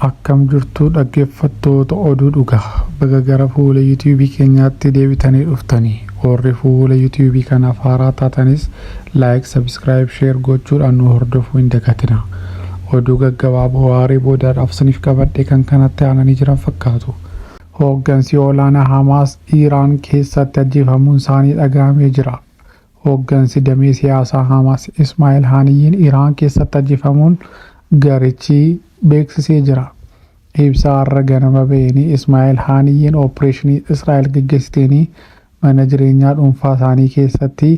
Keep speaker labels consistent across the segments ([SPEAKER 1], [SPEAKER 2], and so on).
[SPEAKER 1] Akkam jirtu dhaggeeffattoota Oduu Dhugaa? Baga gara fuula YouTube keenyaatti deebitanii dhuftanii. Warri fuula YouTube kanaaf haaraa taatanis like, subscribe, share gochuudhaan nu hordofuu hin dagatinaa. Oduu gaggabaaboo waaree boodaadhaaf isiniif qabadhe kan kanatti aananii jiran fakkaatu. Hooggansi olaanaa Hamaas Iiraan keessatti ajjeefamuun isaanii dhaga'amee jira. Hooggansi damee siyaasaa Hamaas Ismaa'eel Haaniyyiin Iraan keessatti ajjeefamuun garichi beeksisee jira. Ibsa har'a ganama ba'een Ismaa'eel Haaniyyiin ooppireeshinii Israa'el geggeessiteen mana jireenyaa dhuunfaa isaanii keessatti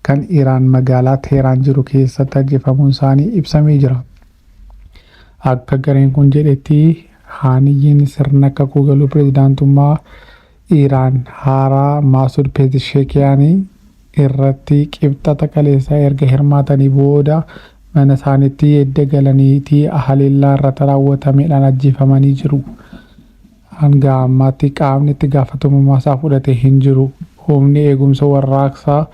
[SPEAKER 1] kan Iraan magaalaa Teheraan jiru keessatti ajjeefamuun isaanii ibsamee jira. Akka gareen kun jedhetti Haaniyyiin sirna kakuu galuu pirezidaantummaa Iraan haaraa Maasuud Pezeshkiyaanii irratti Qibxata kaleessaa erga hirmaatanii booda mana isaaniitti edda galaniitii haleellaa irratti raawwatameedhaan ajjeefamanii jiru. Hanga ammaatti qaamni itti gaafatamummaa isaa fudhate hin jiru. Humni eegumsa warraaqsaa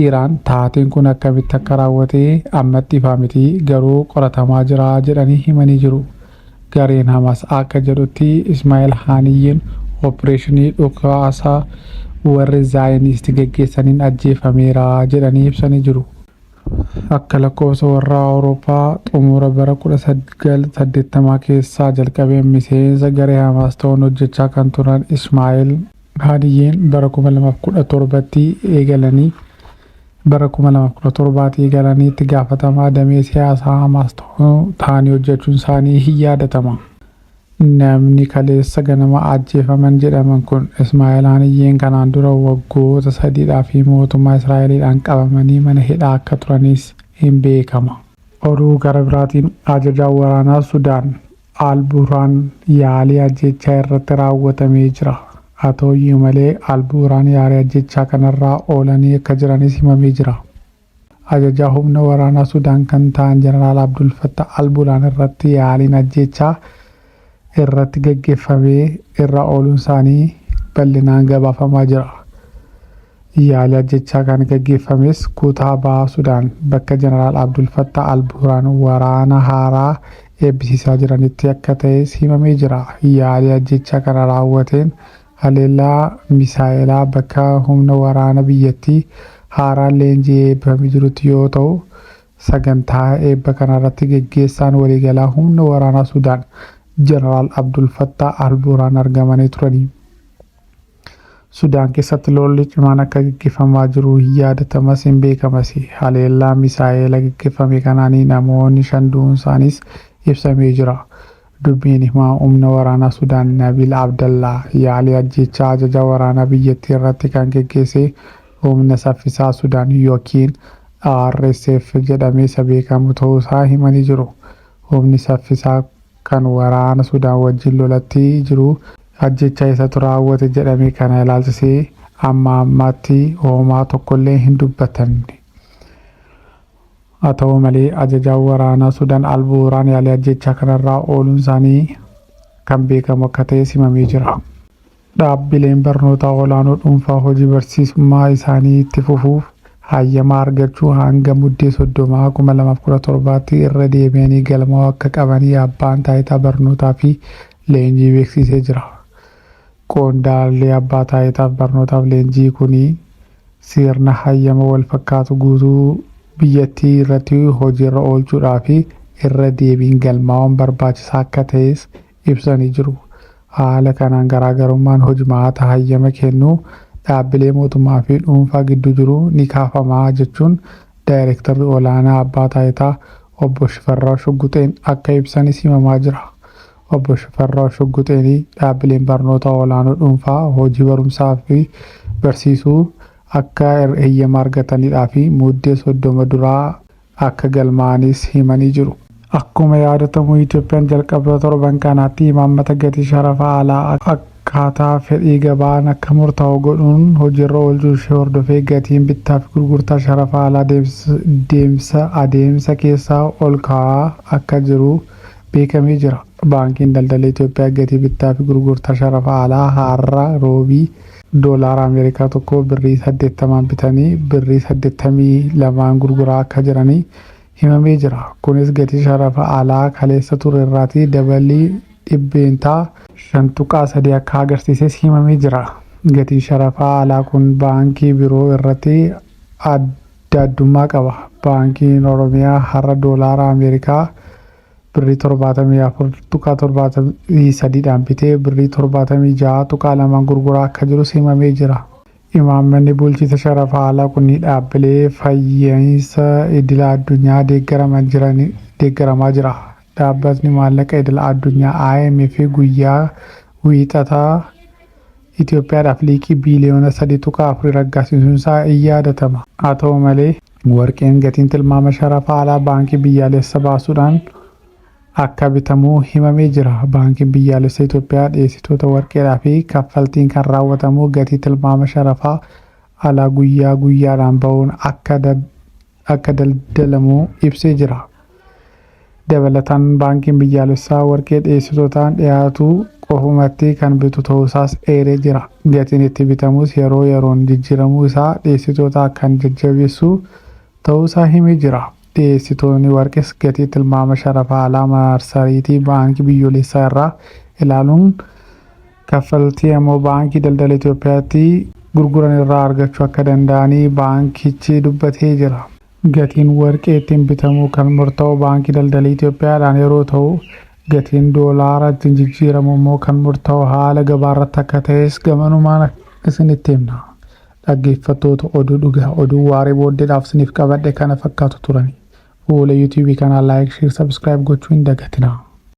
[SPEAKER 1] Iraan taateen kun akkamitti akka raawwate ammatti ifaa miti, garuu qoratamaa jira jedhanii himanii jiru. Gareen Hamaas akka jedhutti Ismaa'eel Haaniyyiin ooppireeshinii dhukaasa warri Zaayiniist geggeessaniin ajjeefameera jedhanii ibsanii jiru. Akka lakkoofsa warra Awurooppaa xumura bara 1980 keessaa jalqabee miseensa garee Hamaas ta'uun hojjechaa kan turan Ismaa'eel Haaniyyeen bara 2017tti eegalanii Bara 2017tii eegalanii itti gaafatamaa damee siyaasaa Hamaas ta'anii hojjechuun isaanii hin yaadatama. Namni kaleessa ganama ajjeefaman jedhaman kun Ismaa'eel Haniyyeen kanaan dura waggoota sadiidhaaf mootummaa Israa'eliidhaan qabamanii mana hidhaa akka turanis hin beekama. Oduu gara biraatiin ajajaan waraanaa Sudaan Al Burhaan yaalii ajjeechaa irratti raawwatamee jira. Haa ta'uyyuu malee Al Burhaan yaalii ajjeechaa kanarraa oolanii akka jiranis himamee jira. Ajajaa humna waraanaa Sudaan kan ta'an Jeneraal Abdul Fattah Al Burhaan irratti yaaliin ajjeechaa irratti gaggeeffamee irraa ooluun isaanii bal'inaan gabaafamaa jira. Yaalii ajjechaa kan gaggeeffames kutaa Baha Sudaan bakka Jeneraal Abdul Fattah al-Burhaan waraana haaraa eebbisiisaa jiranitti akka ta'es himamee jira. Yaalii ajjechaa kana raawwateen haleellaa misaa'elaa bakka humna waraana biyyattii haaraan leenji'ee eebbifamee jirutti yoo ta'u, sagantaa eebba kanarratti geggeessaan waliigalaa humna waraanaa Sudaan Jeneraal Abdul Fattah al-Burhaan argamanii turani. Sudaan keessatti lolli cimaan akka gaggeeffamaa jiru hin yaadatamas hin beekamas. Haleellaa misaa'ela gaggeeffame kanaan namoonni 5 du'uun isaaniis ibsamee jira. Dubbiin himaa humna waraanaa Sudaan Nabiil Abdallaa yaalii ajjeechaa ajajaa waraanaa biyyattii irratti kan geggeesse humna saffisaa Sudaan ykn RSF jedhamee isa beekamu ta'uu isaa himanii jiru. Humni saffisaa kan waraana Sudaan wajjin lolatti jiru ajjeechaa isatu raawwate jedhame kana ilaalchisee amma ammaatti homaa tokkollee hin dubbatamne. Haa ta'u malee ajajaan waraanaa Sudaan Al Buuraan yaalii ajjeechaa kanarraa ooluun isaanii kan beekamu akka ta'es himamee jira. Dhaabbileen barnootaa olaanoo dhuunfaa hojii barsiisummaa isaanii itti fufuuf hayyama argachuu hanga Muddee 30, 2017tti irra deebi'anii galmaa'uu akka qabanii Abbaan Taayitaa Barnootaa fi Leenjii beeksiisee jira. Qondaalli Abbaa Taayitaaf Barnootaaf Leenjii kuni sirna hayyama walfakkaatu guutuu biyyattii irratti hojiirra oolchuudhaaf irra deebiin galmaa'uun barbaachisaa akka ta'es ibsanii jiru. Haala kanaan garaagarummaan hojmaata hayyama kennuu dhaabbilee mootummaa fi dhuunfaa gidduu jiru ni kaafama jechuun Daayrektarri Olaanaa Abbaa Taayitaa Obbo Shifarraaw Shugguxeen akka ibsanis himamaa jira. Obbo Shifarraaw Shugguxeen dhaabbileen barnoota olaanoo dhuunfaa hojii barumsaa fi barsiisuu akka heyyama argatanidhaa fi Muddee 30 duraa akka galmaa'anis himanii jiru. Akkuma yaadatamu Itoophiyaan jalqaba torban kanaatti imaammata gatii sharafa alaa akkaataa fedhii gabaan akka murtaa'u godhuun hojiirra oolchuu ishee hordofee gatiin bittaa fi gurgurtaa sharafa alaa deemsa adeemsa keessa ol ka'aa akka jiru beekamee jira. Baankiin Daldala Itoophiyaa gatii bittaa fi gurgurtaa sharafa alaa har'a Roobii Doolaara Ameerikaa tokko birrii 80n bitanii birrii 82n gurguraa akka jiranii himamee jira. Kunis gatii sharafa alaa kaleessa ture irraatii daballii 5.3% akka agarsiises himamee jira. Gatiin sharafa alaa kun baankii biroo irratti adda addummaa qaba. Baankiin Oromiyaa har'a doolaara Ameerikaa birrii 74.73dhaan bitee birrii 76.2 gurguraa akka jirus himamee jira. Imaammanni bulchiinsa sharafa alaa kun dhaabbilee faayinaansii idila addunyaa deeggaramaa jira. Dhaabbatni maallaqa idila addunyaa IMF guyyaa Wiixataa Itoophiyaadhaaf liqii biiliyoona 3.4 raggaasisuun isaa in yaadatama. Haa ta'u malee, warqeen gatiin tilmaama sharafa alaa baankii biyyaalessaa baasuudhaan akka bitamu himamee jira. Baankiin biyyaalessaa Itoophiyaa dhiyeessitoota warqeedhaa fi kaffaltiin kan raawwatamu gatii tilmaama sharafa alaa guyyaa guyyaadhaan bahuun akka daldalamu ibsee jira. Dabalataan, baankiin biyyaalessaa warqee dhiyeessitootaan dhiyaatu qofumatti kan bitu ta'uusaas eeree jira. Gatiin itti bitamus yeroo yeroon jijjiiramuu isaa dhiyeessitoota kan jajjabeessu ta'uusaa himee jira. Dhiyeessitoonni warqees gatii tilmaama sharafa alaa marsariitii baankii biyyoolessaa irraa ilaaluun, kaffaltii immoo Baankii Daldala Itoophiyaatti gurguran irraa argachuu akka danda'anii baankichi dubbatee jira. Gatiin warqee ittiin bitamu kan murtaa'u Baankii Daldala Itoophiyaadhaan yeroo ta'u, gatiin doolaara ittiin jijjiiramu immoo kan murtaa'u haala gabaarratti akka ta'es gamanumaan isinitti himna. Dhaggeeffattoota Oduu Dhugaa, oduu waaree booddeedhaaf isiniif qabadhe kana fakkaatu turani. Fuula YouTubeii kanaa like, share, subscribe gochuu hin dagatinaa.